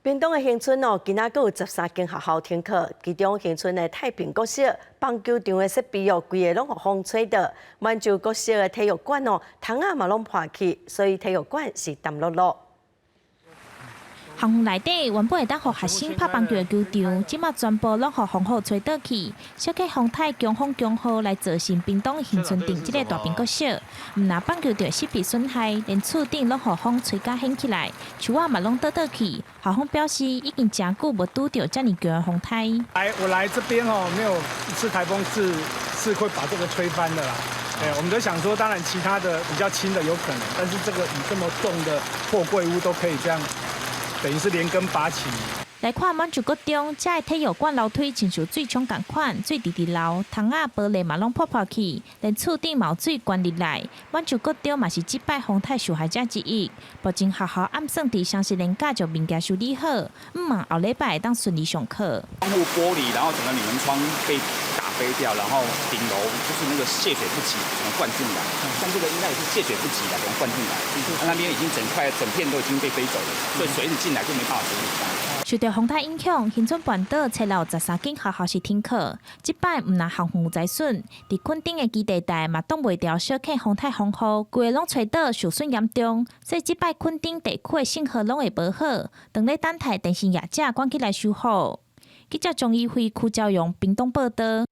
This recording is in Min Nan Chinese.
屏東的恆春哦，今仔閣有13間學校停課，其中恆春的太平國小棒球場的設備哦，規个攏予風吹倒，滿洲國小的體育館哦，窗仔嘛攏破去，所以體育館是澹漉漉。學校內底原本會當予學生拍棒球的球場，這馬全部攏予風雨吹倒去。小可風颱強風強雨來造成屏東恆春鎮這个大平國小，毋但棒球場設備損害，連厝頂攏予風吹甲掀起來，樹仔嘛攏倒倒去。校方表示，已經誠久無拄著遮爾強的風颱。來，我來這邊哦，沒有一次颱風是會把這個吹翻的啦。哎，我們都想說，當然其他的比較輕的有可能，但是這個以這麼重的貨櫃屋都可以這樣。等於是連根拔起。來看滿洲國中，遮的體育館樓梯親像水沖仝款，水直直流，窗仔玻璃嘛攏破破去，連厝頂嘛有水灌入來。滿洲國中嘛是這擺風颱受害者之一。目前學校暗算佇雙十連假將物件修理好，向望後禮拜會當順利上課。窗戶玻璃，然後整個鋁門窗被打飛掉，然後頂樓就是那個洩水不及，整個灌進來。像這個應該也是洩水不及的，給它灌進來。那邊已經整塊整片都已經被飛走了，所以水一直進來就沒辦法處理。受著風颱影響，恆春半島冊有13間學校是停課。這擺毋但校園有災損，佇墾丁的基地台嘛擋袂牢小可風颱風雨，規个攏吹倒，受損嚴重。所以這擺墾丁地區的信號攏會無好，當咧等待電信業者趕緊來修好。記者張怡輝、柯昭陽屏東報導。